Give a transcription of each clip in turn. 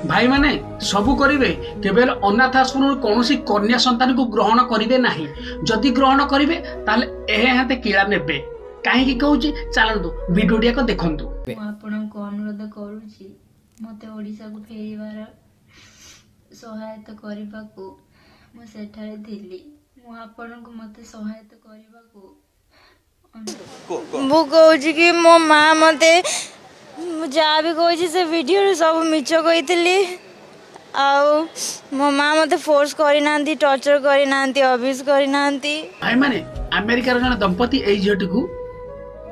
ଭାଇମାନେ ସବୁ କରିବେ, କେବେ ହେଲେ ଅନାଥ ଆଶ୍ରମରୁ କୌଣସି କନ୍ୟା ସନ୍ତାନକୁ ଗ୍ରହଣ କରିବେ ନାହିଁ। ଯଦି ଗ୍ରହଣ କରିବେ, ତାହେଲେ ଏହା ହାତେ କିଳା ନେବେ। କାହିଁକି କହୁଛି, ଚାଲନ୍ତୁ ଭିଡ଼ିଓଟିଆକ ଦେଖନ୍ତୁ। ମୁଁ ଆପଣଙ୍କୁ ଅନୁରୋଧ କରୁଛି, ମୋତେ ଓଡ଼ିଶାକୁ ଫେରିବାର ସହାୟତା କରିବାକୁ। ମୁଁ ସେଠାରେ ଥିଲି। ମୁଁ ଆପଣଙ୍କୁ ମୋତେ ସହାୟତା କରିବାକୁ ମୁଁ କହୁଛି କି ମୋ ମା ମୋତେ, ମୁଁ ଯାହା ବି କହୁଛି ସେ ଭିଡ଼ିଓରେ ସବୁ ମିଛ କହିଥିଲି। ଆଉ ମୋ ମା ମୋତେ ଫୋର୍ସ କରିନାହାନ୍ତି, ଟର୍ଚର କରିନାହାନ୍ତି, ଅବ୍ୟୁଜ୍ କରିନାହାନ୍ତି। ଭାଇମାନେ, ଆମେରିକାର ଜଣେ ଦମ୍ପତି ଏଇ ଝିଅଟିକୁ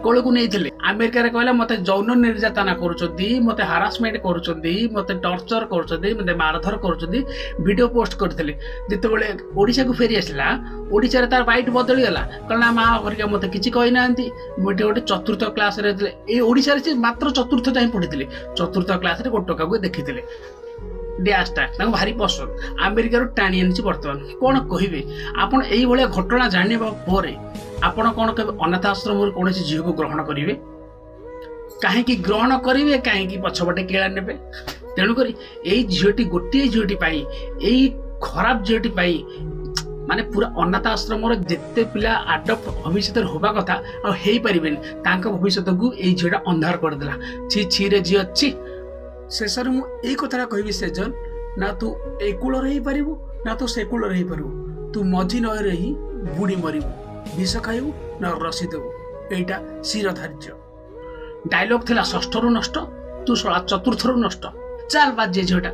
କୋଳକୁ ନେଇଥିଲେ। ଆମେରିକାରେ କହିଲା, ମତେ ଯୌନ ନିର୍ଯାତନା କରୁଛନ୍ତି, ମତେ ହାରାସମେଣ୍ଟ କରୁଛନ୍ତି, ମତେ ଟର୍ଚର କରୁଛନ୍ତି, ମତେ ମାରଧର କରୁଛନ୍ତି। ଭିଡ଼ିଓ ପୋଷ୍ଟ କରିଥିଲେ। ଯେତେବେଳେ ଓଡ଼ିଶାକୁ ଫେରି ଆସିଲା, ଓଡ଼ିଶାରେ ତାର ବାଇଟ୍ ବଦଳିଗଲା। କାରଣ ମା ଘରିକା ମତେ କିଛି କହିନାହାନ୍ତି। ମୁଁ ଏଠି ଗୋଟେ ଚତୁର୍ଥ କ୍ଲାସରେ ଥିଲେ, ଏଇ ଓଡ଼ିଶାରେ ସେ ମାତ୍ର ଚତୁର୍ଥ ଯାଏଁ ପଢିଥିଲେ। ଚତୁର୍ଥ କ୍ଲାସରେ ଗୋଟେ ଟୋକାକୁ ଦେଖିଥିଲେ, ଡ୍ୟାସଟା ତାଙ୍କୁ ଭାରି ପସନ୍ଦ, ଆମେରିକାରୁ ଟାଣି ଆଣିଛି। ବର୍ତ୍ତମାନ କ'ଣ କହିବେ ଆପଣ? ଏଇଭଳିଆ ଘଟଣା ଜାଣିବା ପରେ ଆପଣ କ'ଣ କେବେ ଅନାଥ ଆଶ୍ରମରୁ କୌଣସି ଝିଅକୁ ଗ୍ରହଣ କରିବେ? କାହିଁକି ଗ୍ରହଣ କରିବେ? କାହିଁକି ପଛପଟେ କିଳା ନେବେ? ତେଣୁକରି ଏଇ ଝିଅଟି, ଗୋଟିଏ ଝିଅଟି ପାଇଁ, ଏଇ ଖରାପ ଝିଅଟି ପାଇଁ ମାନେ ପୁରା ଅନାଥ ଆଶ୍ରମର ଯେତେ ପିଲା ଆଡପ୍ଟ ଭବିଷ୍ୟତରେ ହେବା କଥା ଆଉ ହେଇପାରିବେନି। ତାଙ୍କ ଭବିଷ୍ୟତକୁ ଏଇ ଝିଅଟା ଅନ୍ଧାର କରିଦେଲା। ଛି ଛିରେ ଝିଅ, ଛି। ଶେଷରେ ମୁଁ ଏଇ କଥାଟା କହିବି ସେଜଲ, ନା ତୁ ଏ କୂଳରେ ହେଇପାରିବୁ, ନା ତୁ ସେ କୂଳରେ ହେଇପାରିବୁ। ତୁ ମଝି ନଈରେ ହିଁ ବୁଡ଼ି ମରିବୁ। ବିଷ ଖାଇବୁ ନା ରସି ଦେବୁ, ଏଇଟା ଶିରଧାର୍ଯ୍ୟ। ଡାଇଲଗ ଥିଲା ଷଷ୍ଠରୁ ନଷ୍ଟ, ତୁ ଶଳା ଚତୁର୍ଥରୁ ନଷ୍ଟ। ଚାଲ ବାଜେ ଝିଅଟା।